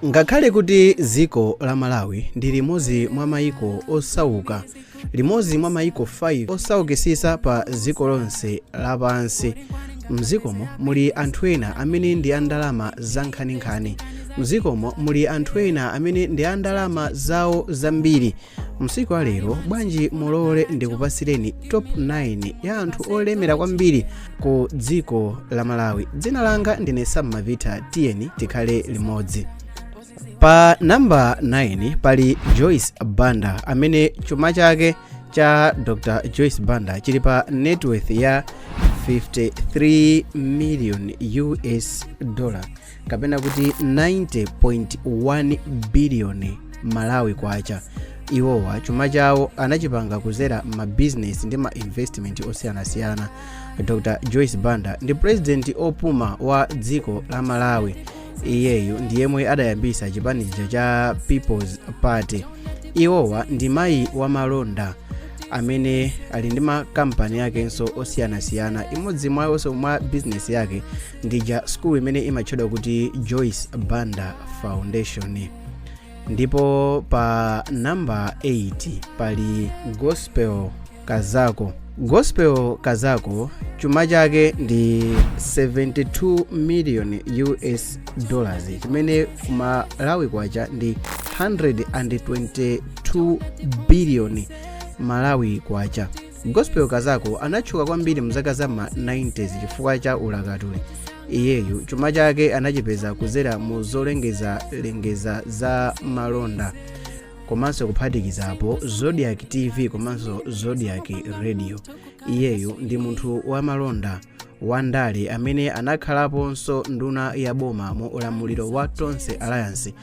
Ngakhale kuti dziko la Malawi ndi limodzi mwa mayiko osauka, limodzi mwa mayiko 5 osaukitsitsa pa dziko lonse lapansi, mdzikomo muli anthu ena amene ndi a ndalama zankhaninkhani. Mdzikomo muli anthu ena amene ndi a ndalama zawo zambiri. Msiku alero, bwanji mulole ndikupasireni top 9 ya anthu olemera kwambiri ku dziko la Malawi. Dzina langa ndine Sam Mavita. Tiyeni tikhale limodzi. Pa namba 9 pali Joyce Banda, amene chuma chake cha Dr Joyce Banda chili pa net worth ya 53 million US dollar, kapena kuti 90.1 billion Malawi kwacha. Iwowa chuma chawo anachipanga kuzera mabizinesi ndi ma investment osiyanasiyana. Dr Joyce Banda ndi president opuma wa dziko la Malawi. Iyeyu ndi yemwe adayambisa chipanicha cha People's Party. Iwowa ndi mayi wamalonda amene ali ndi makampani akenso osiyanasiyana. Imodzi mwayonso mwa bizinesi yake ndi ja school imene imatchedwa kuti Joyce Banda Foundation. Ndipo pa namba 8 pali Gospel Kazako. Gospel Kazako chuma chake ndi 72 million US dollars, chimene kumalawi kwacha ndi 122 billion Malawi kwacha. Gospel Kazako anatchuka kwambiri mzaka za ma 90s chifukwa cha ulakatuli. Iyeyu chuma chake anachipeza kuzera mu zolengezalengeza za malonda, komanso kuphatikizapo Zodiak TV komanso Zodiak Radio. Iyeyu ndi munthu wamalonda wandale amene anakhalaponso nduna ya boma mu ulamuliro wa Tonse Alliance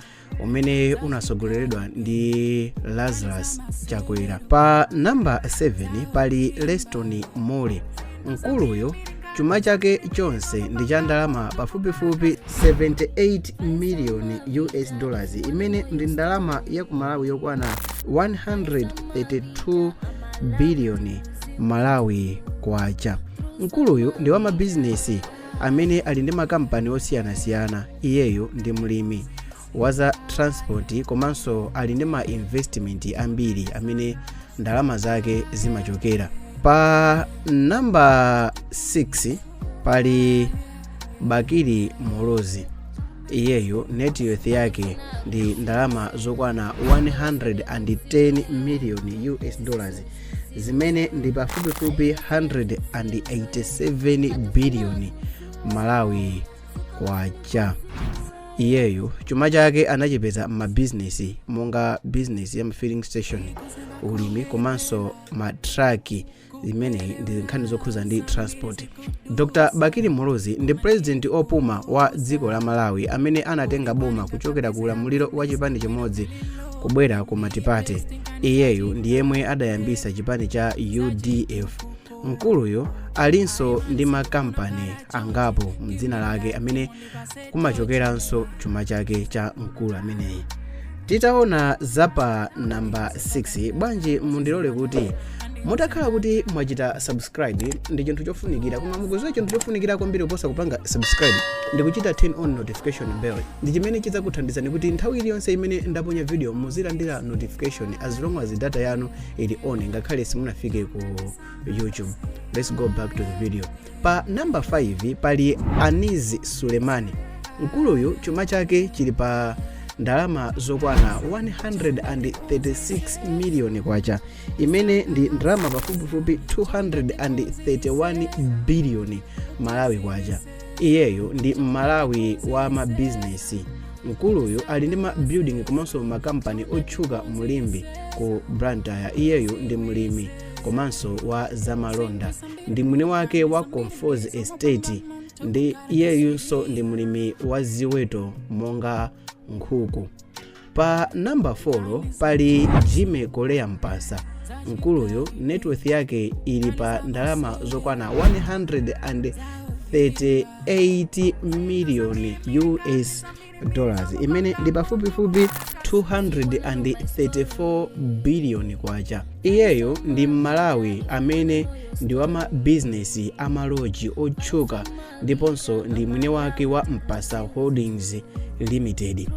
umene unasogoleredwa ndi Lazarus Chakwera. Pa namba 7 pali Leston Mulli. Mkuluyo chuma chake chonse ndi cha ndalama pafupifupi 78 million US dollars, imene ndi ndalama ya ku Malawi yokwana 132 billion Malawi kwacha. Mkuluyu ndi wamabizinesi amene ali ndi makampani osiyanasiyana. Iyeyo ndi mlimi waza transport, komanso ali ndi ma investment ambiri amene ndalama zake zimachokera. Pa namba 6 pali Bakili Muluzi. Iyeyo net worth yake ndi ndalama zokwana 110 million US dollars, zimene ndi pafupifupi 187 billion Malawi kwacha. Iyeyo chuma chake anachipeza m'mabizinesi monga bizinesi ya filling station, ulimi komanso matraki. Imeneyi ndi nkhani zokhuza ndi transport. Dr Bakili Muluzi ndi president opuma wa dziko la Malawi amene anatenga boma kuchokera ku ulamuliro wa chipani chimodzi kubwera ku multiparty. Iyeyu ndi yemwe adayambisa chipani cha UDF. Mkuluyo alinso ndi makampani angapo mdzina lake amene kumachokeranso chuma chake cha mkulu ameneyi. Titaona zapa namba 6, bwanji mundilole kuti mutakhala kuti mwachita subscribe, ndi chinthu chofunikira. Koma mukuziwa chinthu chofunikira kwambiri kuposa kupanga subscribe ndi kuchita turn on notification bell, ndi chimene chidzakuthandizani kuti nthawi iliyonse imene ndaponya video muzilandira notification, as long as data yanu ili on, ngakhale simunafike ku YouTube. Let's go back to the video. Pa namba 5 pali Anis Sulemani. Mkuluyu chuma chake chili pa ndalama zokwana 136 miliyoni kwacha, imene ndi ndalama pafupifupi 231 biliyoni Malawi kwacha. Iyeyo ndi Mmalawi wa mabizinesi. Mkuluyu ali ndi ma building komanso makampani otchuka mu Limbe ku Blantyre. Iyeyu ndi mlimi komanso wa zamalonda, ndi mwini wake wa Comfort Estate. Ndi iyeyunso ndi mlimi wa ziweto monga nkhuku. Pa namba 4 pali Jimmy Korea Mpasa. Mkuluyu net worth yake ili pa ndalama zokwana 138 million US dollars, imene ndi pafupifupi 234 biliyoni kwacha. Iyeyo ndi Mmalawi amene ndi wamabizinesi amaloji otchuka ndiponso ndi mwini wake wa Mpasa Holdings Limited.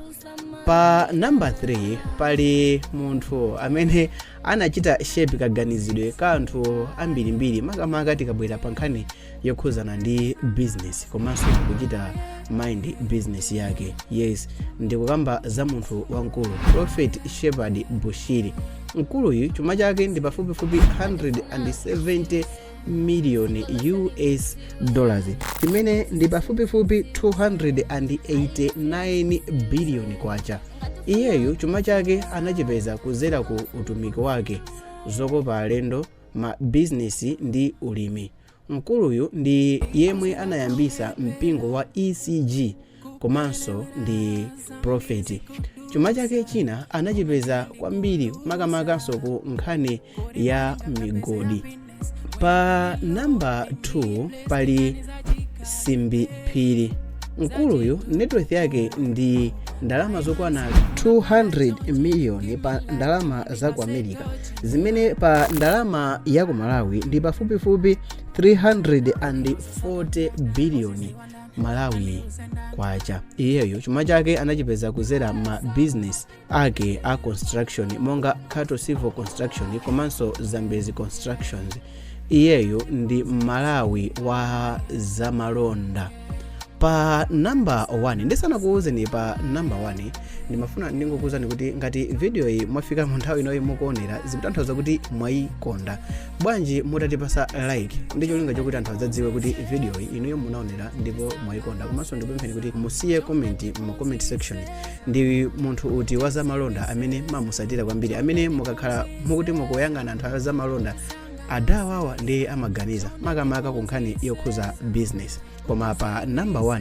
Pa namba 3 pali munthu amene anachita shape kaganizidwe ka anthu ambirimbiri, makamaka tikabwera pa nkhani yokhuzana ndi business komanso kuchita mind business yake. Yes, ndikukamba za munthu wamkulu Prophet Shepherd Bushiri. Mkuluyu chuma chake ndi pafupifupi 170 million US dollars, imene ndi pafupifupi 289 billion kwacha. Iyeyu chuma chake anachipeza kuzera ku utumiki wake, zokopa alendo, ma bizinesi ndi ulimi. Mkuluyu ndi yemwe anayambisa mpingo wa ECG komanso ndi prophet. Chuma chake china anachipeza kwambiri makamakanso ku nkhani ya migodi. Pa namba 2 pali Simbi Phiri. Mkuluyu net worth yake ndi ndalama zokwana 200 miliyoni pa ndalama za ku America, zimene pa ndalama ya ku Malawi ndi pafupifupi 340 biliyoni Malawi kwacha. Iyeyo chuma chake anachipeza kuzera ma business ake a construction monga Cato Civil Construction komanso Zambezi Constructions. Iyeyo ndi Malawi wa zamalonda. Pa namba 1, ndisanakuwuzeni pa namba 1, ndimafuna ndingokuwuzani kuti ngati video iyi mwafika mu nthawi inoyi mukuonera, zikutanthauza kuti mwayikonda. Bwanji mutatipasa like ndi cholinga chokuti anthu adzadziwe kuti video iyi inuyo munaonera ndipo mwayikonda? Komanso ndikupempheni kuti musiye comment mu comment section. Ndi munthu uti wa zamalonda amene mamusatira kwambiri, amene mukakhala mukuti mukuyang'ana anthu a zamalonda adawawa ndi amaganiza makamaka ku nkhani yokhuza business? Koma pa namba 1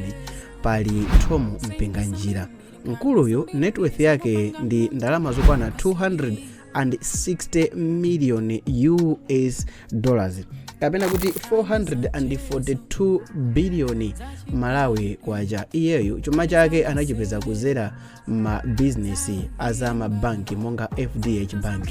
pali Tom Mpinganjira. Mkuluyu net worth yake ndi ndalama zokwana 260 million US dollars, kapena kuti 442 billion Malawi kwacha. Iyeyu chuma chake anachipeza kuzera ma bizinesi azamabanki monga FDH Bank.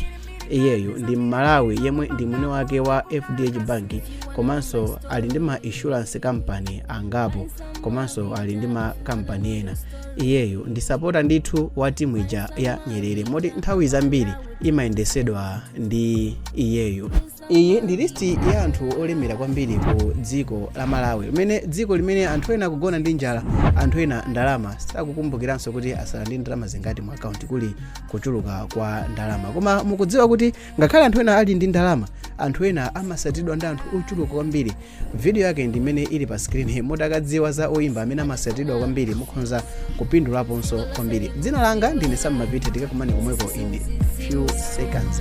Iyeyu ndi Mmalawi yemwe ndi mwini wake wa FDH Bank, komanso ali ndi ma insurance company angapo, komanso ali ndi ma kampani ena. Iyeyu ndi sapota ndithu wa timu ija ya Nyerere, moti nthawi zambiri imayendesedwa ndi iyeyu. Iyi ndi list ya anthu olemera kwambiri ku dziko la Malawi, limene dziko limene anthu ena akugona ndi njala, anthu ena ndalama sakukumbukiranso kuti asala ndi ndalama zingati mu akaunti, kuli kuchuluka kwa ndalama. Koma mukudziwa kuti ngakhale anthu ena ali ndi ndalama, anthu ena amasatidwa ndi anthu ochuluka kwambiri. Video yake ndi imene ili pa screen. Mutakadziwa za oyimba amene amasatidwa kwambiri, mukhonza kupindulaponso kwambiri. Dzina langa ndine Sam Mapita. Tikakumane komweko in few seconds.